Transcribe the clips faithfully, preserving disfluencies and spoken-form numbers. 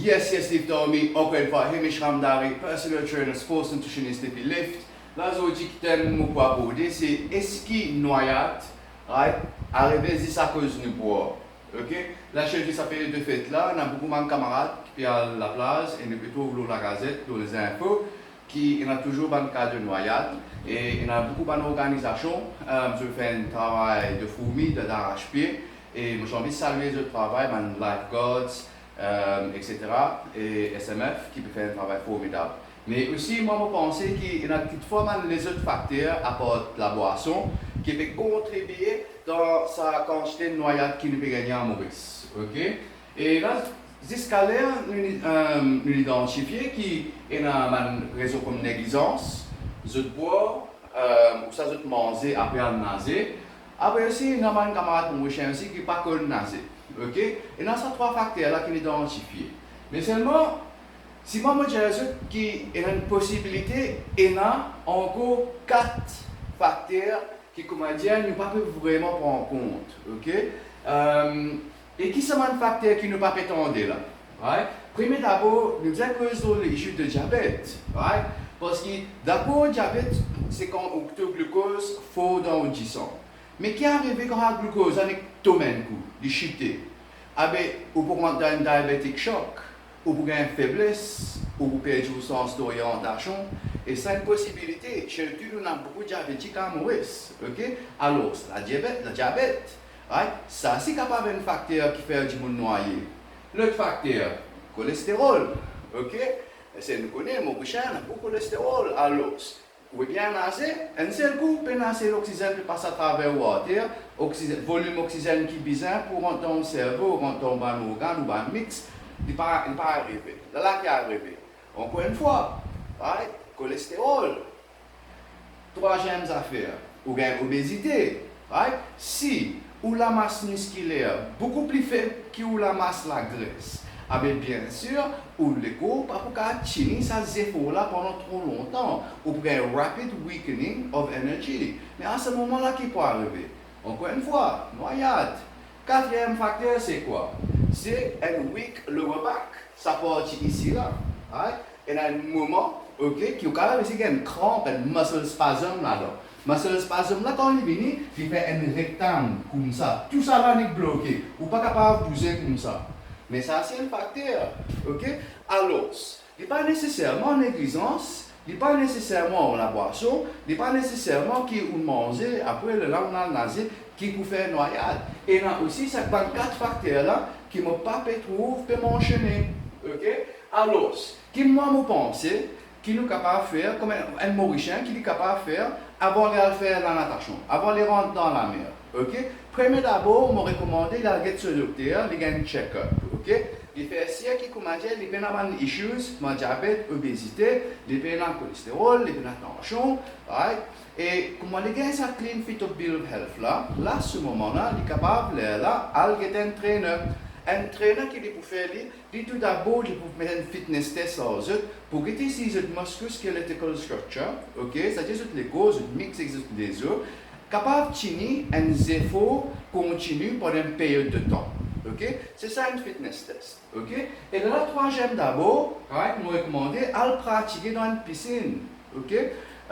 Yes, yes, Lift Army, ankor enn fwa, Hemish Ramdari, personal trainer, sports nutritionist depi Lift. La, zordi ki tem mo pou aborde, se eski nwayad, right, arive zis akoz nou bwar? Ok? La, seki sa pe de fet la, ena boukou bann kamarad ki pe al laplaz e nou pe trouv lor lagazet, lor lezinfo, ki ena touzour bann ka de nwayad, e ena boukou bann organizasion, euh, zot fer enn travay de fourmi, de, d'araspie, e mo ti anvi salye zot travay, bann lifeguards, euh, et cetera, e S M F ki pe fer enn travay formidab. Me osi, mwa, mo panse ki ena kikfwa bann lezot fakter apar labwason ki pe kontribie dan sa kantite nwayad ki nou pe gagne an Moris. Ok? E la, ziska ler nou, euh, nou idantifie ki ena bann rezon kouma neglizans, zot bwar, euh, ou sa zot manze apre al naze. Apre osi, ena bann kamarad Morisien osi ki pa konn naze. Ok? Ena sa trwa fakter la ki nou idantifie. Me selman, si mwa mo dir zot ki ena enn posibilite, ena ankor kat fakter ki, koumadir, nou pa pe vreman pran kont, ok? Euh, e ki sa bann fakter ki nou pa pe tande la, right? Premie dabor, nou bizin koz lor le issue de diabet, right? Parski dakor, diabet, se kan ou, to glukoz for dan ou disan. Me ki arive kan sa glukoz la nek tom enn kou, li site? Abe, ou pou rant dan enn diabetic shock, ou pou gagn febles, ou pou perdi ou sans doryantasion, e sa enn posibilite, sirtou nou ena boukou diabetik a Moris, ok? Alor, ladiabet, ladiabet, right? Sa si kapav enn fakter ki fer dimoun nwaye. Lot fakter, kolesterol, ok? Eski nou kone, Morisien ena boukou kolesterol, alor, ou pe bien naze, enn sel kou, ou pe naze, loksizenn pe pas atraver ou arter, oksizenn, volim oksizenn ki bizin pou rant dan ou servo, rant dan ou bann organ, ou bann misk, li pa, li pa arive. Lala ki arive. Ankor enn fwa, right? Kolesterol. Trwaziem zafer, ou gagn obezite, right? Si ou lamas miskiler boukou pli feb ki ou lamas lagres, abe, biensir, ou lekor pa pou kapav tini sa zefor la pandan tro lontan. Ou pou gagn rapid weakening of energy. Me a se moman la ki pou arive? Ankor enn fwa, nwayad. Katriem fakter, se kwa? Se enn weak lower back, sa parti isi la, right? Ena enn moman, ok, ki ou kapav osi gagn enn kranp, enn muscle spasm ladan. Muscle spasm la, kan li vini, li fer enn rektang koumsa. Tousala nek bloke. Ou pa kapav bouze koumsa. Me sa se enn fakter, ok? Alor, li pa neseserman neglizans, li pa neseserman labwason, li pa neseserman ki ou manze, apre lerla ou al naze, ki pou fer nwayad. Ena osi sa bann kat fakter la ki mo pa pe trouv pe mansione, ok? Alor, ki mwa mo panse ki nou kapav fer, kouma enn, enn Morisien, ki li kapav fer avan li al fer lanatasion, avan li rant dan lamer, ok? Premie dabor, mo rekomande li al get so dokter, li gagn check-up, ok? Li fer sir ki, koumadir, li pena bann issues, kouma diabet, obezite, li pena kolesterol, li pena tansion, right? E kouma li gagn sa clean fit up bill of health la, la, se moman la, li kapav lerla al get enn trainer. Enn trainer ki li pou fer li, li toudabor, li pou met enn fitness test ar zot, pou gete si zot musculoskeletal structure, ok, setadir zot lekor, zot misk ek zot lezo, kapav tini enn zefor kontini pandan enn period de tan, ok? Se sa enn fitness test, ok? E lerla, trwaziem dabor, right, mo rekomande al pratike dan enn pisinn, ok?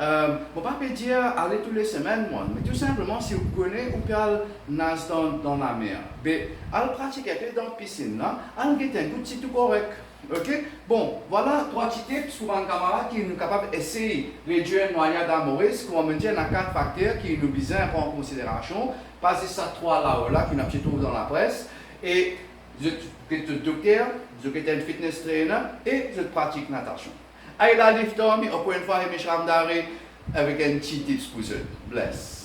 Euh, mo pa pe dir ale tou le semenn, mwa, me tou sinpleman, si ou kone ou pe al naz dan, dan lamer, be, al pratike enpe dan pisinn la, al get enn kou si tou korek, ok? Bon, vwala trwa ti tips pou bann kamarad ki nou kapav esey redwir nwayad a Moris. Kouma mo dir, ena kat fakter ki nou bizin pran an konsiderasion, pa zis sa trwa lao la ki nou ti trouv dan lapres. E zot get zot dokter, zot get enn fitness trainer e zot pratik natasion. Ayo la, Lift Army, ankor enn fwa, Hemish Ramdari avek enn ti tips pou zot. Bless.